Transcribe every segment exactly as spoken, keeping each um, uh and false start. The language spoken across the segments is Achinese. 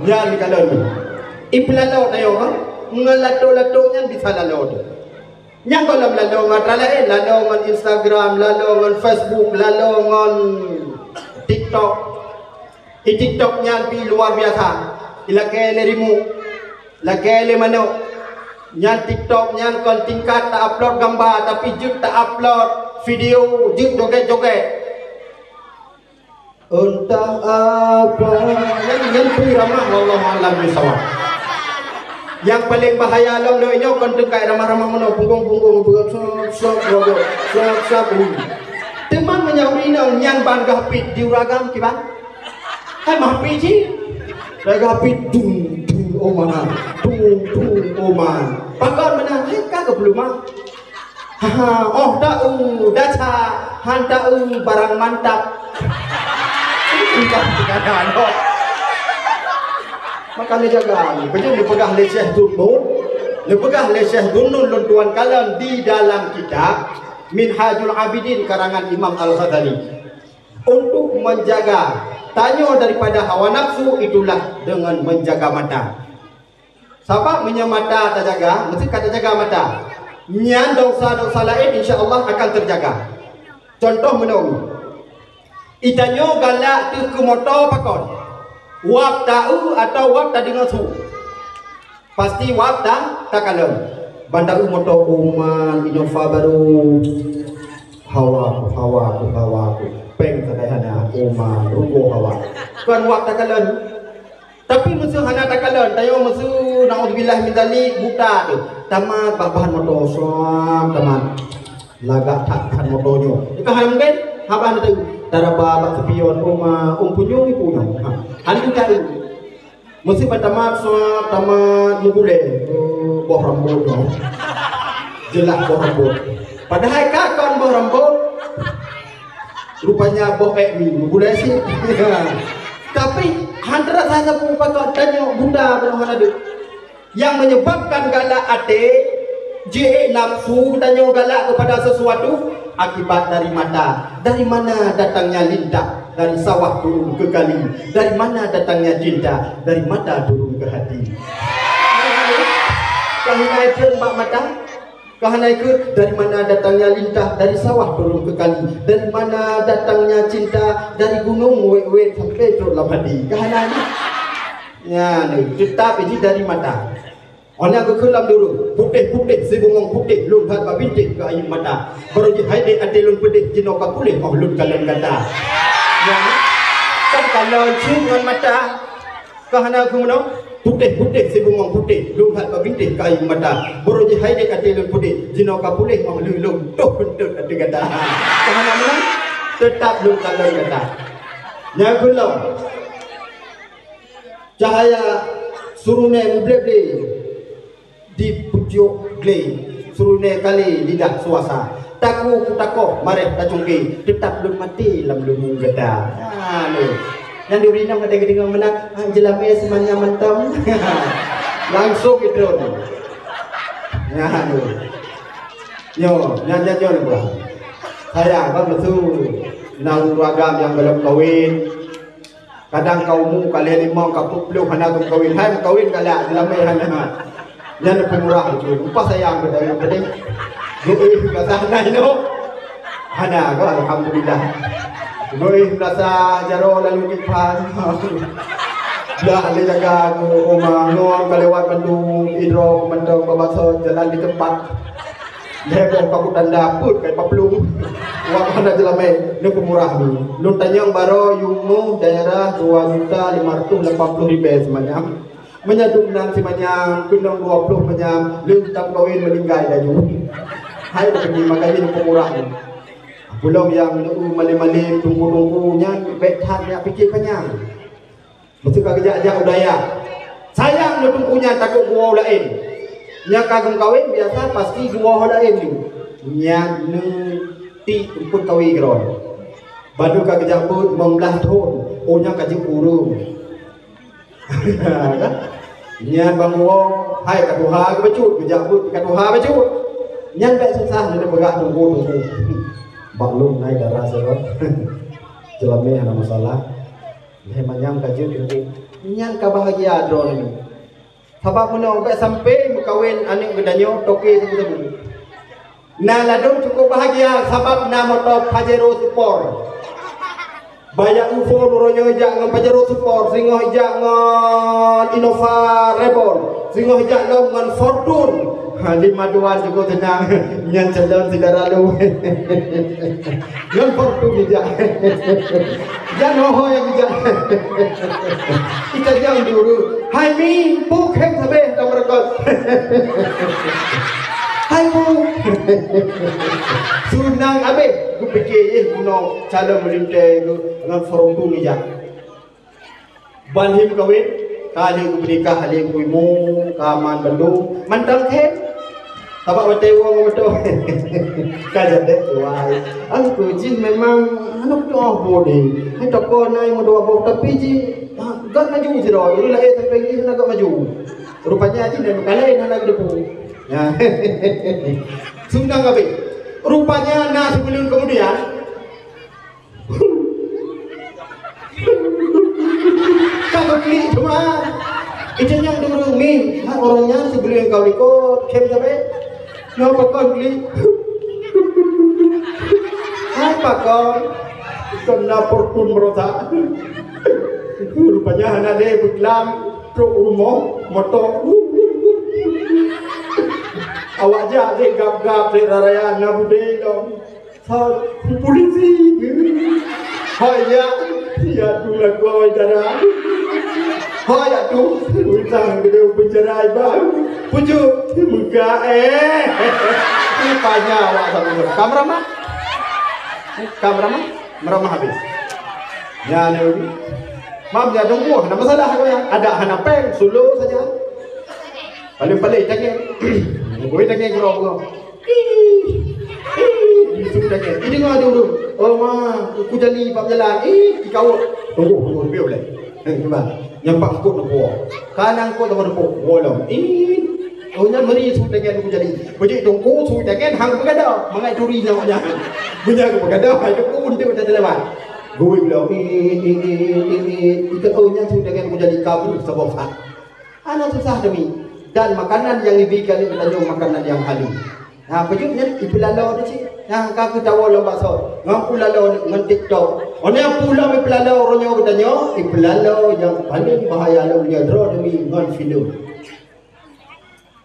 Nyan kalon. Ipeulalo tayo kan? Ngon lato-lato nyan bisa lalo tu. Nyang gohlom lalo ngon atra laén, lalo ngon Instagram, lalo ngon Facebook, lalo ngon TikTok. Di TikTok nyan pi luar biasa. Ilakée lé rimueng, lakée lé manok. Nyan TikTok nyan kon tingkat ta-upload gamba, tapi jeuet ta-upload video, jeuet joget-joget. Entah apa. Nyan, nyan pih ramah, wallahu a'lam bishawab. Nyang paleng bahaya lom lé nyoe kon teukai ramah-ramah meunoe, punggong-punggong, beurot sop-sop, beurot sop-sop. Teuma meunyoe inong nyan ban gah pit di uragam kiban? Hai mah pit cit. Gah pit dung dung oman, dung dung oman. Pakon meunan hai ka geupeuleumah. Ha, oh, taeu, dasar, han taeu, barang mantap. Bukan sekadar, no. Maka neujaga ni. Beujeuet neupeugah lé Syekh Dunnun, neupeugah lé Syekh Dunnun lôn tuan kalon di dalam kitab Minhajul Abidin karangan Imam Al-Ghazali. Untuk menjaga tanyoe daripada hawa nafsu itulah dengan menjaga mata. Sabab meunyoe mata tajaga, meusti ka tajaga mata. Nyan desya-desya laén insya Allah akan teujaga. Contoh meunoe, itanyoe galak teuh keu moto pakon? Wab taeu atawa wab tadeungoe su? Pasti wab ta takalon. Ban taeu moto Oman, Innova baru. Hawa ku, hawa ku, hawa ku. Péng sagai hana, Oman, rugoe hawa. Kon wab takalon. Tapi meuseu hana takalon, tanyoe meuseu naudzubillah min dzalik buta teuh. Tamat bak ban moto, suam tamat. Lagak that ban moto nyoe. Ka hana mungken, haba hana teu. Taraba bak spion, Oma, um punyueng ipunyong. Ha, hana teu. Meuseu ban tamat, suam tamat, meugulée. Oh, boh rambot nyoe. Jeulaih boh rambot. Padahai ka kon boh rambot. Rupanya boh ék mi meugulée cit. Tapi hana rasa sapeue pakon tanyoe buta meunoe hana deuek. Nyang menyebabkan galak até, jiék nafsu tanyoe galak kepada sesuatu akibat dari mata. Dari mana datangnya lintah? Dari sawah turun ke kali. Dari mana datangnya cinta? Dari mata turun ke hati. Ka hana ikheun bak mata? Ka hana ikheun, dari mana datangnya lintah? Dari sawah turun ke kali. Dari mana datangnya cinta? Dari gunung wet-wet sampai trok lam hati. Ka hana ni. Nyan, teutap jih dari mata. Hana geukheun lam duru, putéh-putéh sibungong putéh, lôn that babintéh keu ayeueng mata. Barô jih hai dek até lôn peudeh, jinoe ka puléh 'oh lôn kalon gata. Nyan, kan kalon cit ngon mata. Ka hana keu meunoe, putéh-putéh sibungong putéh, lôn that babintéh keu ayeueng mata. Barô jih hai dek até lôn peudeh, jinoe ka puléh 'oh lheueh lôn toh beuntot ateueh gata. Ka hana meunan, teutap lôn kalon gata. Nyang keu lom, cahya suruné muble-ble di pucôk glé, suruné kalé lidah suasa. Taku kutakoh maréh tacungké, teutap lôn maté lam lumu gata. Ha, lé. Nyan di urinong ada geudeungoe meunan, ha, jeulamé seumanya mantong. Langsung itron. Nyan, lé. Nyoe, nyan, nyan, nyoe, nyoe. Sayang, kan, beutôi. Na ureueng agam nyang gohlom kawén. Kadang ka umu ka lhèe limong, ka peuet ploh hana geumeukawen. Hai meukawen galak, jeulamé hana. Nyan peumurah laju. Upah sayang keu dayeuh pedeh. Geuéh meurasa hana inoe. Hana, ka alhamdulillah. Geuéh meurasa jaroe lalu kipan. Blah lé jaga keu uma, ngon ka lewat bandum, idroe mantong babasot jalan di teumpat. Lhèe boh paku tanda peuet kai paplong. Wak hana jeulamé, neupeumurah mi. Lôn tanyong baroe yum noh daerah dua juta lima ratus lapan puluh ribèe seumanyam. Meunyo dum nan seumanyam, keunong dua ploh manyam, lheueh tameukawen meuninggai laju. Hai bak nyoe maka jih neupeumurah mi. Peulom nyang neu malém-malém, tungku-tungku nyan bèk that jak piké panyang. Meuseuka geujak-jak u dayah. Sayang lé teungku nyan takot geuwoe laén. Nyang ka geumeukawen biasa pasti geuwoe laén nyoe. Nyan neu tik eumpeuen kawen keudroe. Bandum ka geujak beuet limong blaih thon, oh nyan ka jeuet ureueng. Nyan ban geuwoe, hai ka tuha geubacut, geujak beuet ka tuha bacut. Nyan bèk susah neupeugah teungku-teungku. Bak lôn nai dara sidroe. Jeulamé hana masalah. Lheuh manyang ka jeuet teungku. Nyan ka bahagia droeneuh. Sabab meunoe bèk sampai meukawen aneuk geutanyoe toke sabu-sabu. Na ladôm cukup bahagia sabab na moto Pajero Sport. Bak jak Ufon uroe nyoe jak ngon Pajero Sport, singoh jak ngon Innova Reborn, singoh jak lom ngon Fortune. Ha, lima dua cukup seunang. Nyan calon syedara lôn. Ngon Fortune jak. Jan ho-ho nyang bijak. Ita nyang dulu. Hai Mi, pu khem sabé lam reukot. Hai pu. Seunang abéh geupiké, eh, bunoe calon meulintèe geuh ngon Fortune jak. Ban lheuh meukawen, ka lheuh geupeunikah, lheuh geuimu, ka man bandum, mantong khem. Sabab watèe woe ngon moto. Ka jadek tuai. Angku jih memang aneuk tuoh boh deh. Hai toko na nyang meudua boh, tapi jih, ha, gak maju sidroe. Ureueng laén sampai jih hana gak maju. Rupanya jih na kalai hana geudeupu. Ya. Seunang abéh. Rupanya na sibuleuen kemudian, ka geuklik cuma. Ita nyang dulu Mi, ha, ureueng nyan sibuleuen ka likot, khem sabé. Nyoe pakon klik. Hai pakon. Kon na Fortune meurusak. Rupanya hana lé beuklam trok rumoh moto. Awak jak lé gap-gap lé raya na budé dong. Hai, polisi. Hai, ya. Ya, tu lakoe dara. Hai, ya, tu. Utang geude penjara, Bang. Pucuk. Muka, eh. Ini panya awak sama. Kamu ramah? Kamu ramah? Meramah habis. Ya, ni. Mam, ya, tunggu. Ada masalah kau ya? Ada hana peng, solo saja. Paling-paling tangan. Gue tangan kerong kau. Ih, ih, itu dah kan. Ini ngah ada urut. Oh, ma, aku jali bab jalan. Ih, dikawak. Tunggu, tunggu, lebih boleh. Eh, cuba. Nyampak kut nak buah. Kanan kut sama tepuk. Bolong. Ih. Oh, nyan meri su dengan aku jali. Bejik tunggu su dengan hang pegada. Mangai turi nyawanya. Punya aku pegada, hai tunggu untuk dah lewat. Gue bilang, ih, ih, ih, ih, ih, ih. Kita, oh, nyan su dengan aku jali kabur sebab hak. Hana susah demi. Dan makanan nyang jibri keu geutanyoe makanan nyang halal. Nah, peujeuet nyan ipeulalo teuh cit. Nah, ka keutawa lom bakso. Ngon peulalo ngon TikTok. Oh, nyang peulalo ipeulalo uroe nyoe geutanyoe, ipeulalo nyang paling bahaya lom nyoe droe demi ngon filem.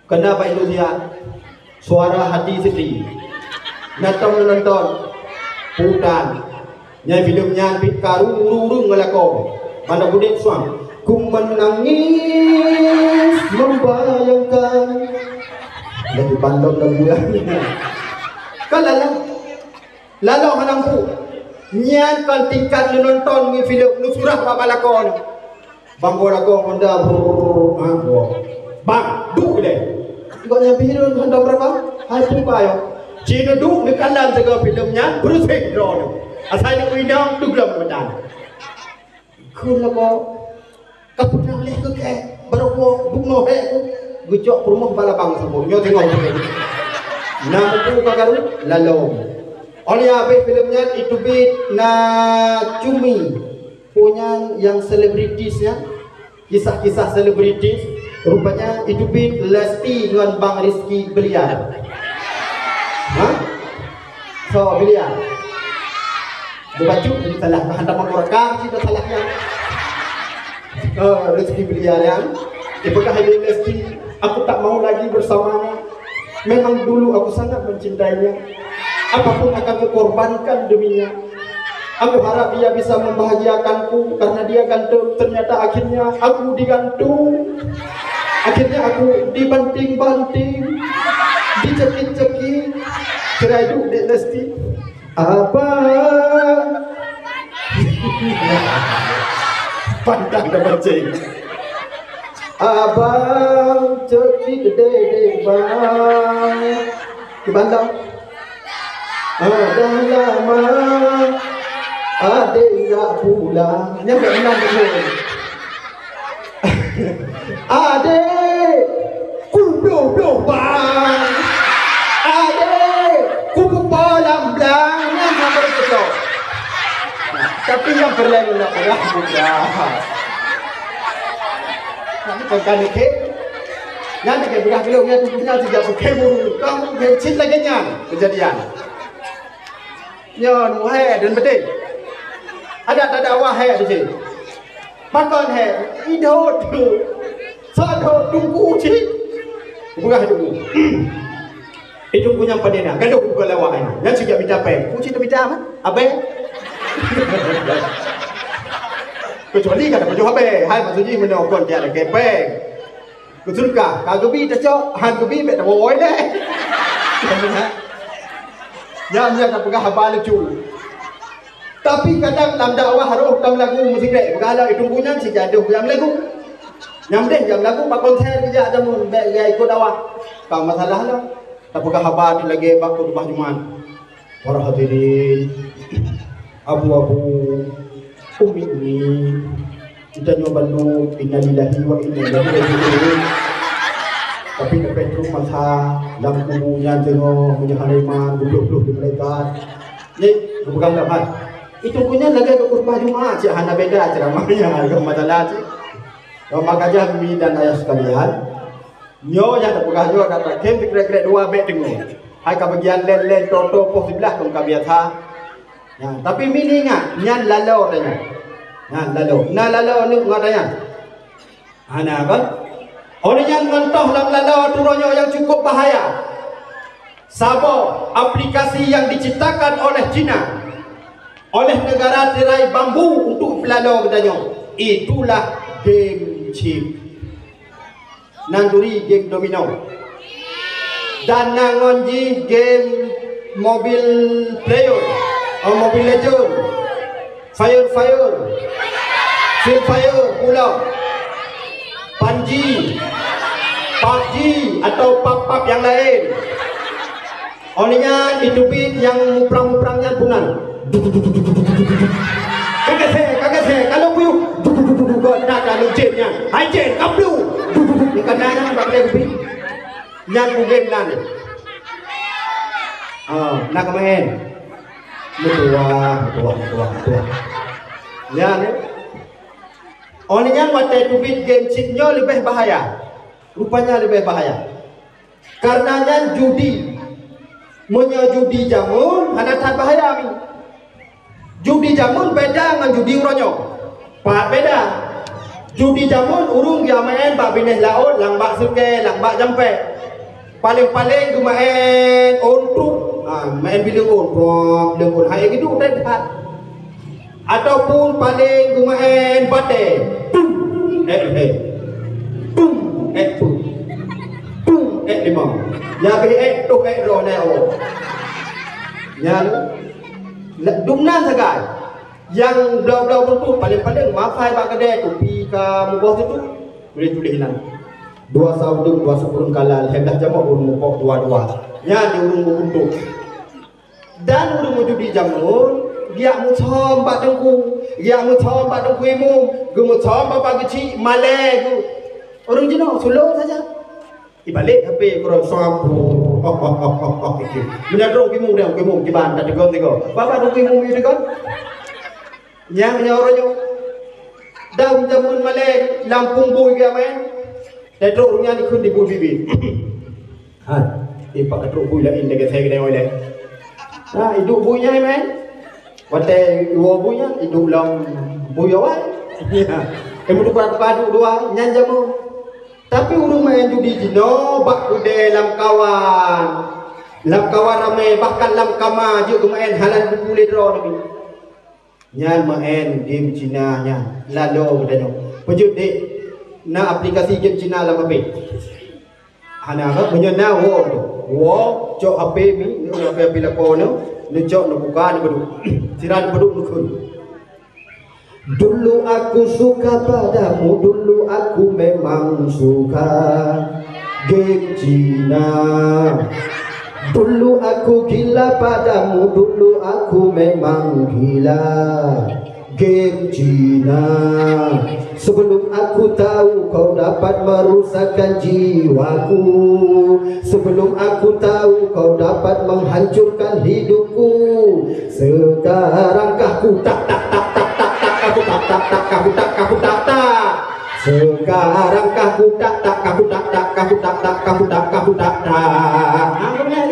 Kena bak Indonesia. Suara Hati Sedih. Nonton, nonton. Putan. Nyang filem nyan pih ka ureueng-ureueng ngeulakon. Banda budek suang. Ku menangis membayangkan. Jadi bandom dan bulan. Kan lalu. Lalu hana mampu. Nyan kan tingkat nonton ngi filem, nu surah bak balakon. Bang, boh lagoe honda, brrrr, ha, boh. Bang, duek deh. Gobnyan pih hireuen honda berapa? Hai, peurupa yo. Ci neuduek neukalon sigoe filem nyan, beureuséh droeneuh. Asai neuinong teuglom meudan. Kheun lagoe, ka peunah leh keu kèe, barô woe, duek noe hek ku. Geucok peurumoh bala bang saboh, nyoe teungoh jeuet. Na mupu ka karu, lalom. Oleh abéh filem nyan, iteubiet na Cumi. Peue nyan nyang selebritis nyan? Kisah-kisah selebritis, rupanya iteubiet Lesti ngon Bang Rizky Biliar. Ha? So, Biliar. Beubacut salah, bah hantam aku rekam situ salah nyan. Eh, Rizky Biliar nyan. Ipeugah lé Lesti, "Aku tak mau lagi bersamanya. Memang dulu aku sangat mencintainya. Apapun akan kukorbankan deminya. Aku harap dia bisa membahagiakanku karena dia gantung. Ternyata akhirnya aku digantung. Akhirnya aku dibanting-banting, dicekik-cekik." Cerai duek Dek Lesti. Abang. Pantang dah mancing. Abang cekik dedek bang. Di bandar. Ah, dah lama adek tak pulang. Nyan tak menang betul. Adek, ku bloh-bloh bang. Adek, ku pupa lam blang. Nyan sampai betul. Tapi nyang peureulèe lôn peugah bukan. Bukan kali ke. Nyan lagèe peugah geulong nyan tubuh nyan sijak bukée buru. Kau mungkin cit lagèe nyan kejadian. Nyan wahai dan betul. Ada tak ada wahai tu cit. Pakon hai idot tu. Sadok tungku cit. Peugah tu. Itu punya padé na, gadoh buka lawak ai. Nyan sijak mita péng. Kunci teuh mita mah. Abéh. Kecuali ka tapajoh abéh. Hai maksud jih meunyoe kon jak lakée péng. Keu syeuruga, ka geubi tacok, han geubi bèk tawoe deh. Nyan, nyan tapeugah haba lucu. Tapi kadang lam dakwah roh tam lagu meusikrek, peugah lom itu bunyan sijadoh nyang lagu. Nyang deh nyang lagu bak konser bijak jameun bèk gaya ikut dakwah. Ka masalah lah. Tapeugah haba tu lagèe bak khutbah Jumat. Para hadirin, abu-abu, umi-umi, kita nyoe bandum innalillahi wa inna ilaihi raji'un. Tapi leupah trok masa lam kubu nyan teungoh meunyoe hana iman, geubloh-bloh di malaikat. Nyan, geupeugah lam hai. Itu punyan lagèe keu khutbah Jumat, cit hana beda ceramahnya, hareuga masalah cit. Maka jah mi dan ayah sekalian, nyoe nyang tapeugah nyoe ka takem sikrek-krek dua bèk teungoh. Hai ka bagian len-len toto poh siblaih kong ka biasa. Nah, tapi mi ingat, nyan lalo tanya. Nyan lalo. Na lalo neuk ngon tanya. Hana kan? Oleh nyan ngon toh lam lalo turoe nyoe nyang cukup bahaya. Saboh aplikasi yang diciptakan oleh Cina, oleh negara tirai bambu untuk pelalo geutanyoe, itulah game chip. Nan turi game domino. Dan na ngon jih game Mobile Player, oh, Mobile Legend, Fire Fire, Free Fire pula, PUBG, PUBG atau pub-pub yang lain. Oleh nyan, itu bit nyang muprang-muprang nyan punan. Ka geuseh, ka geuseh, ka lôn kuyup. Kok na ka lôn cen nyan. Hai cen, kaplu. Bukan na nyan bak dia kupi. Nyan ku game nan. Ah, na ka main. Meutuah, meutuah, meutuah, meutuah. Nyan, eh. Oleh nyan watèe teubiet game chip nyoe leubeh bahaya. Rupanya leubeh bahaya. Karena nyan judi. Meunyoe judi jameun hana that bahaya mi. Judi jameun beda ngon judi uroe nyoe. Pat beda. Judi jameun ureueng geumeu'en bak binéh laôt, lam bak seukée, lam bak jampée. Paleng-paleng geumeu'en ôn truk. Ha, meu'en bileueng ôn, trok, bileueng ôn. Hai geuduek that. Ataupun paleng geumeu'en batée. Tum, ék lhée. Tum, ék peuet. Tum, ék limong. Nyang beh ék toh ék droe nyoe. Nyan, dumnan sagai. Nyang bloe-bloe beutôi paleng-paleng mafai bak keudè kupi ka muboh situ. Boleh tuléh inan. Dua saudeueng, dua sikureueng kala, lhèe blah jamok ureueng mupok dua-dua. Nyan di ureueng meuuntok. Dan ureueng meujudi jameun, geujak meusom bak teungku, geujak meusom bak teungku imum, geumeusom bak geuchik malèe geuh. Ureueng jinoe sulông saja. Ibalek H P keurong som. Meunyoe droe teungku imum, teungku imum kiban tateugong-teugong. Baba teungku imum nyoe teugong. Nyang nyoe uroe nyoe. Dan jameun malèe lam pueng bui geujak main. Teutôk ureueng nyan dikheun di bui bibi. Hai, ipak ka trok bui laén lagèe sai keudè ilèe. Ha, iduek bui nyan, man. Watèe iwoe bui nyan, iduek lom bui awai. Ilmu tukar padu dua nyan jameun. Tapi ureueng main judi jinoe bak keudè lam kawan. Lam kawan ramè, bahkan lam kama jeuet geumain hana geupeue lé droe Nabi. Nyan main game Cina nyan, lalo geutanyoe. Peujeuet dek, na aplikasi game Cina lam H P? Hana kan? Meunyoe na, woe tu. Woe, cok H P mi, H P, H P lakoe nyoe, neucok, neubuka, neupeuduek. Sira neupeuduek neukheun. Dulu aku suka padamu, dulu aku memang suka game Cina. Dulu aku gila padamu, dulu aku memang gila Game Cina. Sebelum aku tahu kau dapat merusakkan jiwaku, sebelum aku tahu kau dapat menghancurkan hidupku, sekarang kah ku tak tak tak tak tak tak kah ku tak tak tak kah ku tak kah ku tak tak. Sekarang kah ku tak tak kah ku tak tak kah ku tak tak kah ku tak kah ku tak tak. Nah, benar.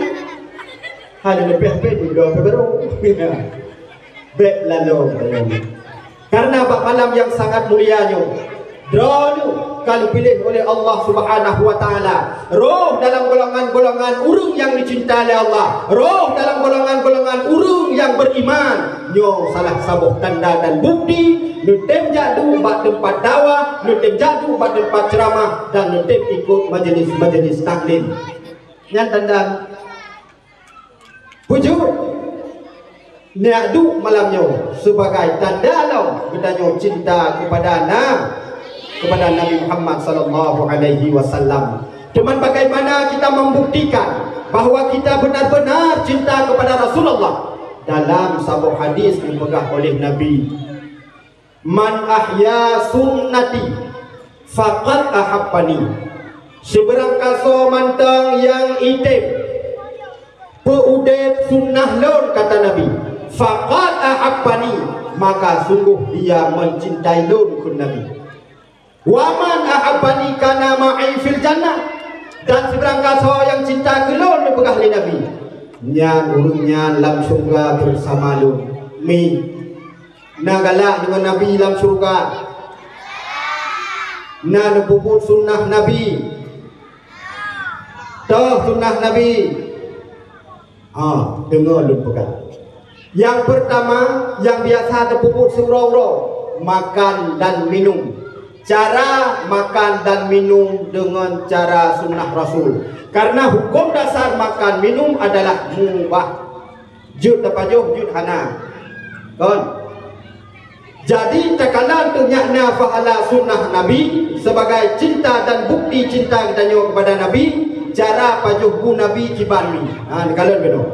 Hai, leupah peh dulu, peh baru. Bèk laloe laloe. Karena bak malam nyang sangat mulia nyoe, droeneuh ka neupiléh oleh Allah Subhanahu wa Taala, rôh dalam golongan-golongan ureuëng nyang neucinta lé Allah, rôh dalam golongan-golongan ureuëng nyang beriman. Nyoe salah saboh tanda dan bukti neutem jak duek bak teumpat dakwah, neutem jak duek bak teumpat ceramah, dan neutem ikot majelis-majelis taklim. Nyan tanda. Peujeuet neujak duek malam nyoe sebagai tanda lom geutanyoe cinta kepada na-, kepada Nabi Muhammad sallallahu alaihi wasallam. Teuma bagaimana kita membuktikan bahwa kita benar-benar cinta kepada Rasulullah? Dalam saboh hadis geupeugah oleh Nabi, "Man ahya sunnati faqad ahabbani." Sibeurangkasoe mantong nyang item peuudeb sunnah lôn, kata Nabi, "faqad ahabbani," maka sungguh dia mencintai lôn, kheun Nabi. "Wa man ahabbani kana ma'i fil jannah," dan sibeurangkasoe nyang cinta keu lôn, neupeugah lé Nabi, nyan ureuëng nyan lam syeuruga bersama lôn. Mi. Na galak deungon Nabi lam syeuruga. Na neupeubuet sunnah Nabi. Toh sunnah Nabi. Ha, deungoe lôn peugah. Nyang peurtama, nyang biasa teupeubuet siuroe-uroe, makan dan minum. Cara makan dan minum deungon cara sunnah Rasul. Karena hukum dasar makan minum adalah mubah. Jeuet tapajoh, jeuet hana. Kon. Jadi, takalon teunyak na pahala sunnah Nabi, sebagai cinta dan bukti cinta geutanyoe kepada Nabi, cara pajoh bu Nabi kiban mi. Ha, neukalon keunoe.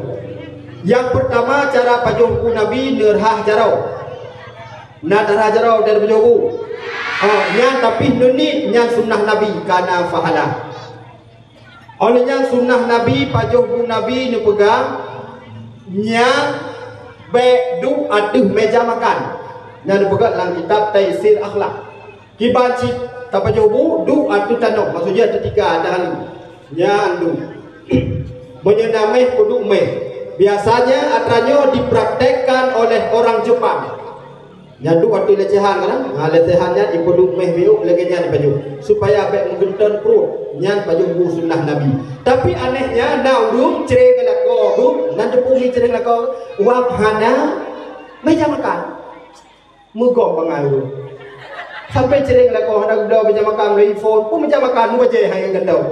Nyang peurtama, cara pajoh bu Nabi neurhah jaroe. Na tarhah jaroe dan pajoh bu. Ha, nyan tapi neuniet nyan sunnah Nabi, kana pahala. Óh lheueh nyan sunnah Nabi, pajoh bu Nabi neupeugah, nyan bèk duek ateueh meja makan. Nyan neupeugah lam kitab Taisir Akhlak. Kiban cit tapajoh bu, duek ateueh tanoh, maksud jih ateueh tika, ateueh haleue. Nyan duek. Meunyoe na méh, peuduek méh. Biasanya atra nyoe dipraktekkan oleh orang Jepang. Nyan duek ateueh lecehan kan? Ha, lecehan nyan ipeuduek méh miyueb lagèe nyan pajoh. Supaya bèk meugeunton pruet. Nyan pajoh bu sunnah Nabi. Tapi anehnya, na ureueng cireng lakoe geuh, nan teupeu mi cireng lakoe, wab hana meja makan. Meugom bangai geuh. Sampai cireng lakoe hana geubloe meja makan, lé iphon, peue meja makan, meubajèe hai geuh.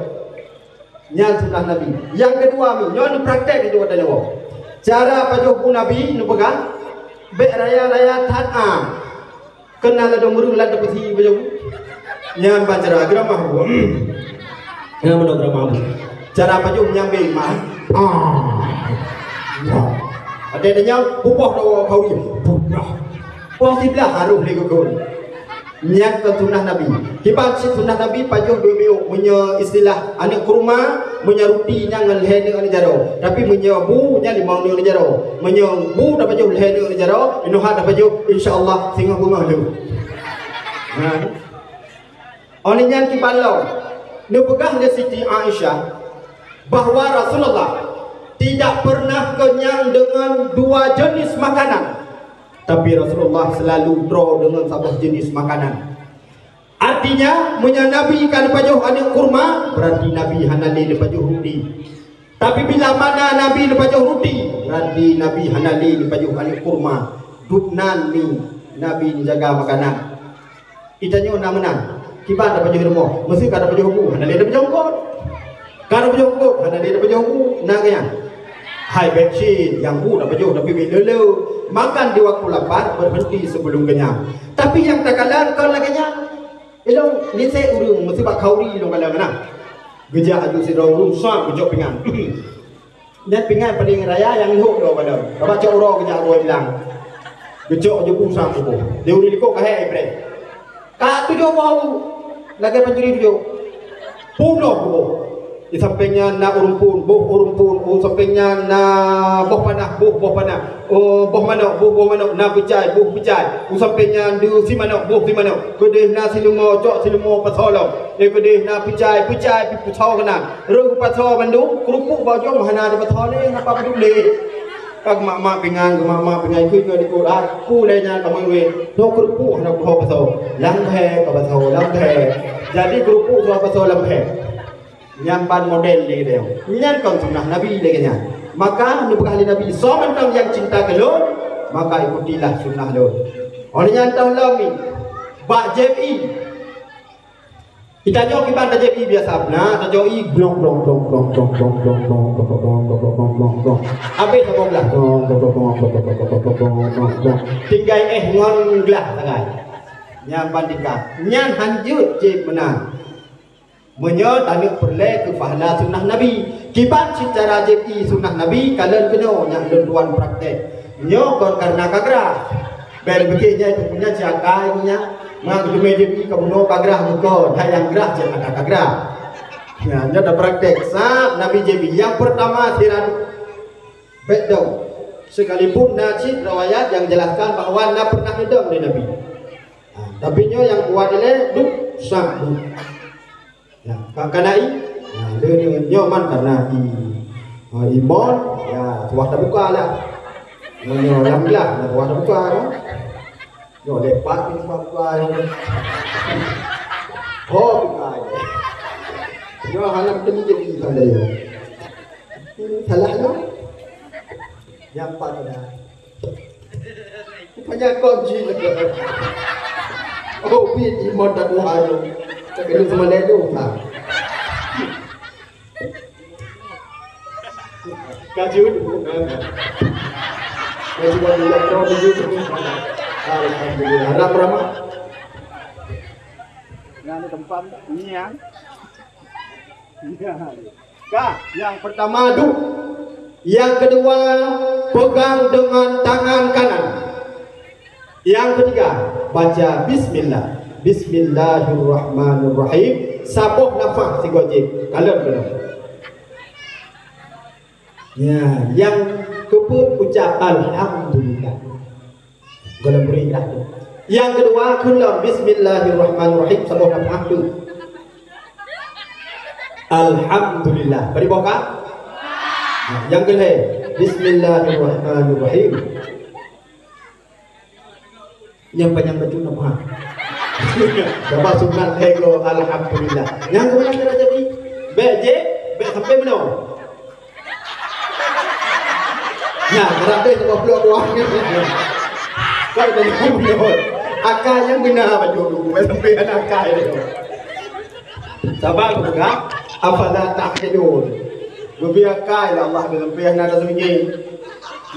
Nyan sunnah Nabi. Nyang keudua mi, nyoe neupraktek di tuha teulewoe. Cara pajoh bu Nabi neupeugah, bèk raya-raya that, ah. Keunan ladôm ureueng lam teupeusi pajoh bu. Nyan ban cara geuramah bu. Nyan meunoe geuramah bu. Cara pajoh nyang bèk mah. Ah. Watèe tanyong, pupoh tawoe khauri. Pupoh. Poh siblah harôh lé geugon. Nyan kon sunnah Nabi. Kiban cit sunnah Nabi pajoh dua miyueb, meunyoe istilah aneuk kurma, meunyoe ruti nyan ngon lhèe neuk aneuk jaroe. Tapi meunyoe bu nyan limong neuk aneuk jaroe. Meunyoe bu tapajoh lhèe neuk aneuk jaroe, inoe hana tapajoh, insya Allah singoh beungoh lheueh. Nah. Óh lheueh nyan kiban lom, neupeugah lé Siti Aisyah bahwa Rasulullah tidak pernah kenyang dengan dua jenis makanan. Tapi Rasulullah selalu droe deungon saboh jenis makanan. Artinya, meunyoe Nabi ka neupajoh aneuk kurma, berarti Nabi hana lé neupajoh ruti. Tapi bila mana Nabi neupajoh ruti, berarti Nabi hana lé neupajoh aneuk kurma. Duek nan mi Nabi neujaga makanan. Geutanyoe na meunan. Kiban tapajoh rumoh, meusé ka tapajoh bu, hana lé tapajoh eungkôt. Ka tapajoh eungkôt, hana lé tapajoh bu, na nyan. Hai bèk cit, nyang bu tapajoh tapi bèk le-le. Makan di waktu lapar, berhenti sebelum kenyang. Tapi nyang takalon kon lagèe nyan. Ilôn lisek ureueng meusé bak khauri ilôn kalon na. Geujak aju sidroe ureueng, sam geujok pingan. Nyan pingan paleng raya nyang lhok droe padam. Kaba cok uroe geujak uroe ilang. Geucok jeubu sang kuboh. Di ureueng likot ka hék ibreh. Ka tujoh boh lagèe pancuri tujoh. Peunoh kuboh. Di sampéng nyan na ureueng phôn, boh ureueng phôn. U sampéng nyan na boh panah, boh boh panah. Oh, boh manok, boh boh manok. Na peucai, boh peucai. U sampéng nyan deuh si manok, boh si manok. Keudeh na si leumo, cok si leumo pasoe lom. Eh, keudeh na peucai, peucai pih pasoe keunan. Rhot pasoe bandum, keurupuk bak ujong hana jipasoe lé, hana pat padum lé. Ka geumak-mak pingan, geumak-mak pingan, ikheun ngon likot, ah, peue lé nyan kamoe wéh. Nyoe keurupuk hana kuho pasoe. Lam phèe ka pasoe, lam phèe. Jadi keurupuk ka pasoe lam phèe. Nyan ban model lé geutanyoe. Nyan kon sunnah Nabi lagèe nyan. Maka neupeugah lé Nabi, "Soe mantong nyang cinta keu lôn, maka ikutilah sunnah lôn." Óh lheueh nyan toh lom nyoe, bak J P I. Geutanyoe kiban tajép ié biasa, na tajép ié blong, blong, blong. Habéh saboh glah, blong, blong, blong. Tinggai éh ngon glah sagai. Nyan ban tingkat. Nyan hanjeuet jép meunan. Meunyoe taneuk peureulèe keu pahala sunnah Nabi. Kiban cara jép ié sunnah Nabi, kalon keunoe nyang lôn tuan praktek. Nyoe kon kareuna ka grah. Bèk pike jai teumpunya si akai nyan. Mangat teumé jép ié kamoe ka grah meukeue, hai nyang grah jép ata ka grah. Nyan, nyoe tapraktek. Sab Nabi jép ié. Nyang peurtama sira dum. Bèk dong. Sekalipun na cit riwayat nyang jelaskan bahwa na pernah neudong lé Nabi. Ha, tapi nyoe nyang kuat ilèe dum sab dum. Ya, ka, ka na ié? Ya, lé, lé, nyoe man ka na ié. Ha, ié mon, ya, tuwah tabuka lah. Nyoe, nyoe lam glah, nyoe tuwah tabuka kan. Nyoe lepat ni tuwah tabuka nyoe. Ho, buka je. Nyoe hana meuteumé jadi tanda nyoe. Ini salah nyoe. Nyang pat dah. Rupanya kon jih. Oh, bit iman tak Tuhan tu. Tak kena sama lelo tak. Kajut. Kajut, kajut, kajut. Alhamdulillah. Harap ramah. Yang tempat ni, ya. Ka, nyang peurtama duek. Nyang keudua, pegang dengan tangan kanan. Nyang keutiga, baca bismillah. Bismillahirrahmanirrahim. Saboh nafah sigoe jih. Kalon keudroe. Ya, nyang keupeuet ucap alhamdulillah. Golom bri lah tu. Nyang keudua, kheun lom bismillahirrahmanirrahim, saboh nafah tu. Alhamdulillah. Bri boh ka? Nyang keulhèe, bismillahirrahmanirrahim. Nyang panyang bacut nafah. Sabab sunat lhèe goe alhamdulillah. Nyang keubah cara jadi, bèk jép, bèk sampai meunoe. Nah, berarti dua puluh dua. Kau dah nyambung. Akai nyang beuna bacut dulu, sampai anak akai. Saban peugah, afala ta'qilun. Geubri akai lé Allah, sampai hana tasunggi.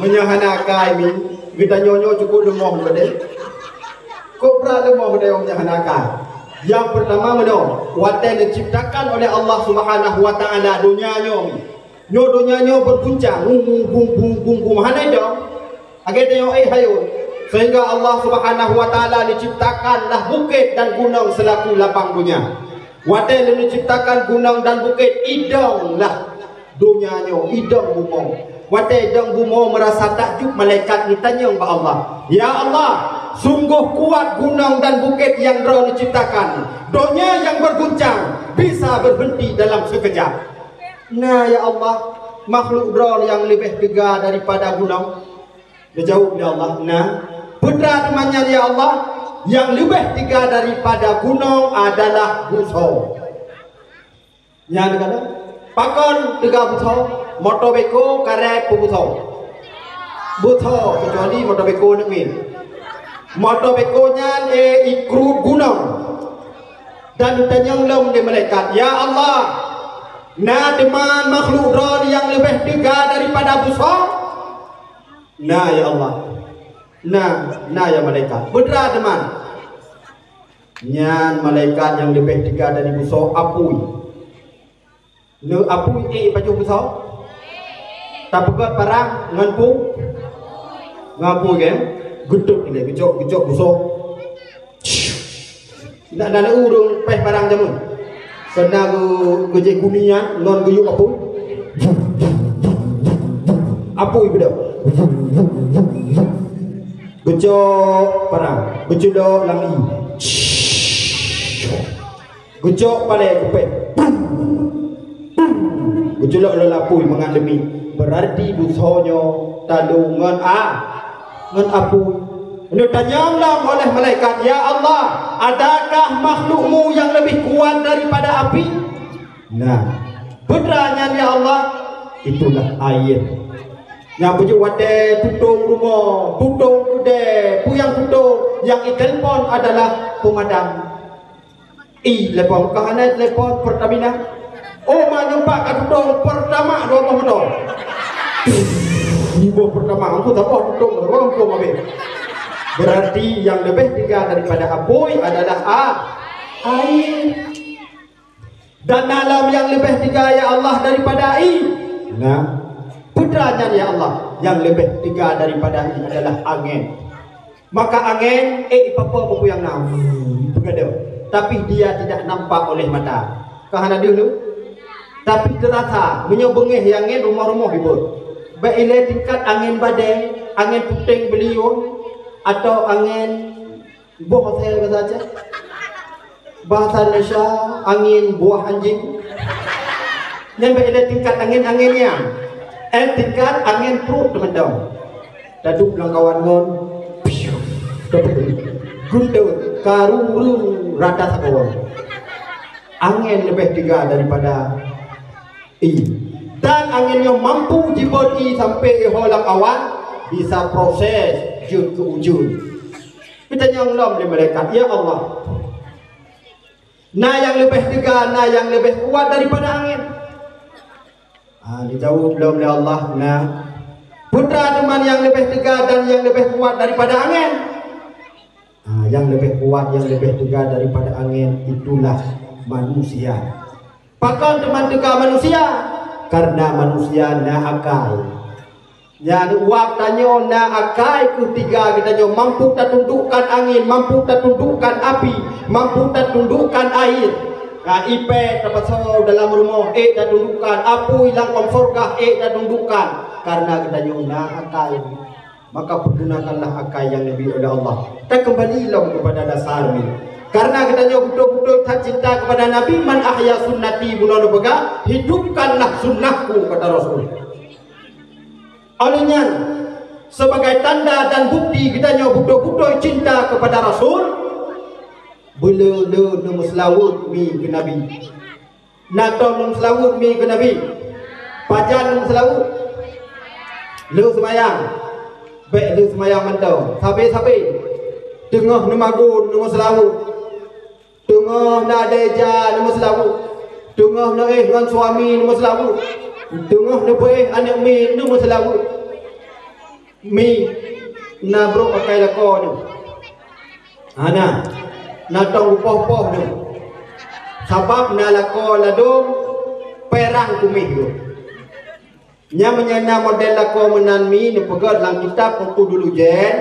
Meunyoe hana akai mi, geutanyoe nyoe cukup leumoh geutanyoe. Kok brat leumoh geutanyoe meunyoe hana akai. Nyang peurtama meunoe, watèe neuciptakan oleh Allah Subhanahu wa Ta'ala donya nyoe. Nyoe donya nyoe berguncang, bum, bum, bum, bum, bum, hana idong. Lagèe tanyoe éh hayôn. Sehingga Allah Subhanahu wa Ta'ala neuciptakanlah bukét dan gunong seulaku lapang donya. Watèe lôn neuciptakan gunong dan bukét, idonglah donya nyoe, idong bumoe. Watèe idong bumoe meurasa takjub, malaikat geutanyong bak Allah, "Ya Allah, sunggoh kuat gunong dan bukét nyang Droe neuciptakan. Donya nyang berguncang bisa berhenti dalam sekejap." Na, ya Allah, makhluk Droe nyang leubeh teuga daripada gunong? Geujaweueb lé Allah, "Na." "Peue teuma nyan, ya Allah?" "Nyang leubeh teuga daripada gunong adalah busoe." Nyan ka lheueh. Pakon teuga busoe? Moto beko karét peue busoe? Busoe, keucuali moto beko aneuk miet. Moto beko nyan, eh, ikruet gunong. Dan geutanyong lom lé malaikat, "Ya Allah, na teuma makhluk Droe nyang leubeh teuga daripada busoe?" "Na, ya Allah." "Na, na, ya malaikat." "Peue teuma?" "Nyan malaikat nyang leubeh teuga dari busoe apui." Neu apui éh pajoh busoe? Tapeugöt parang ngon pu-, ngon apui, kan? Geutôt ilèe, geucok, geucok beusoe. Nak na ureueng péh barang jameun. Keunan geu-, geujék kunian ngon geuyue apui. Apui beudôh. Geucok parang, geuculok lam ié. Geucok palèe geupéh. Geuculok lom lam apui mangat leumiek. Beurarti beusoe nyoe talông ngon a-, ngon apui. Neutanyong lom oleh malaikat, "Ya Allah, adakah makhluk-Mu yang lebih kuat daripada api?" Nah, peue teuma nyan, ya Allah? Itulah air. Nyang beujeuet watèe tutong rumoh, tutong keudè, peue nyang tutong, nyang itelpon adalah pemadam. Ih, telepon, ka hana telepon Pertamina. Oh, ma nyoe pat ka tutong Pertamax dua boh moto. Nibôh Pertamax, engko saboh tutong, saboh tutong habéh. Berarti yang lebih teuga daripada apui adalah a-, air. Dan na lom nyang leubeh teuga, ya Allah, daripada ié. Nah, peue teuma nyan, ya Allah, nyang leubeh teuga daripada ié adalah angén. Maka angén, eh, ipapoe peue nyang na, hmm, peugadôh. Tapi dia tidak nampak oleh mata. Ka hana deuh lom. Tapi teurasa, meunyoe beungéh angén rumoh-rumoh ibuet. Bèk ilèe tingkat angén badai, angén puténg beulion, atau angén Boh asai bahasa Aceh. Bahasa Indonesia, angin buah anjing. Nyan bèk ilèe tingkat angin-angin nyan. Eh, tingkat angin pruet teumantong. Taduek lam kawan ngon, piu, tapeugah. Guntur, karuru, rata saboh. Angin leubeh teuga daripada ié. Dan angin nyoe mampu jibeuet ié sampai iho lam awan, bisa proses jeuet keu ujeuen. Geutanyong lom lé malaikat, "Ya Allah, na nyang leubeh teuga, na nyang leubeh kuat daripada angén?" Ah, dijaweueb lom lé Allah, "Na." "Peue teuma nyang leubeh teuga dan nyang leubeh kuat daripada angén?" Ah, nyang leubeh kuat, nyang leubeh teuga daripada angén itulah manusia. Pakon teuma teuga manusia? Karena manusia na akai. Nyan, watèe tanyoe na akai kheueh teuga, geutanyoe mampu tatundukkan angin, mampu tatundukkan api, mampu tatundukkan air. Ka ipèe tapasoe dalam rumoh, ék tatundukkan, apui lam sorga, ék tatundukkan, karena geutanyoe na akai. Maka pergunakanlah akai nyang neubri oleh Allah. Takeumbali lom keupada dasar nyoe. Karena geutanyoe beutôi-beutôi that cinta keupada Nabi, "Man ahya sunnati," bunoe neupeugah, "Hidupkanlah sunnahku," kata Rasul. Oleh nyan, sebagai tanda dan bukti geutanyoe beutôi-beutôi cinta keupada Rasul, beu le-le neumeuseulaweuet mi keu Nabi. Na tom neumeuseulaweuet mi keu Nabi? Pajan neumeuseulaweuet? Le seumayang. Bèk le seumayang mantong. Sabe-sabe. Teungoh neumagun neumeuseulaweuet. Teungoh na desya neumeuseulaweuet. Teungoh neuéh ngon suami neumeuseulaweuet. Teungoh neupeuéh aneuk miet neumeuseulaweuet. Mi, na brok pakai lakoe nyoe? Hana. Na tong poh-poh nyoe? Sabab na lakoe ladôm perang kuméh nyoe. Nyan meunyoe na model lakoe meunan mi neupeugét lam kitab Uqudul Junain,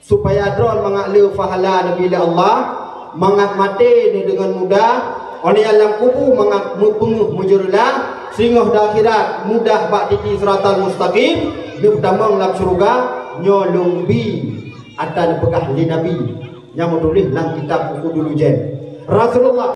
supaya droe mangat le pahala neubri lé Allah, mangat maté neudeungon mudah, óh lheueh nyan lam kubu mangat meupeungeuh meujeureulah, singoh di akhirat mudah bak titi siratal mustaqim, neupeutamong lam syeuruga, nyoe lôn bi atra neupeugah lé Nabi nyang meutuléh lam kitab Uqudul Junain. Rasulullah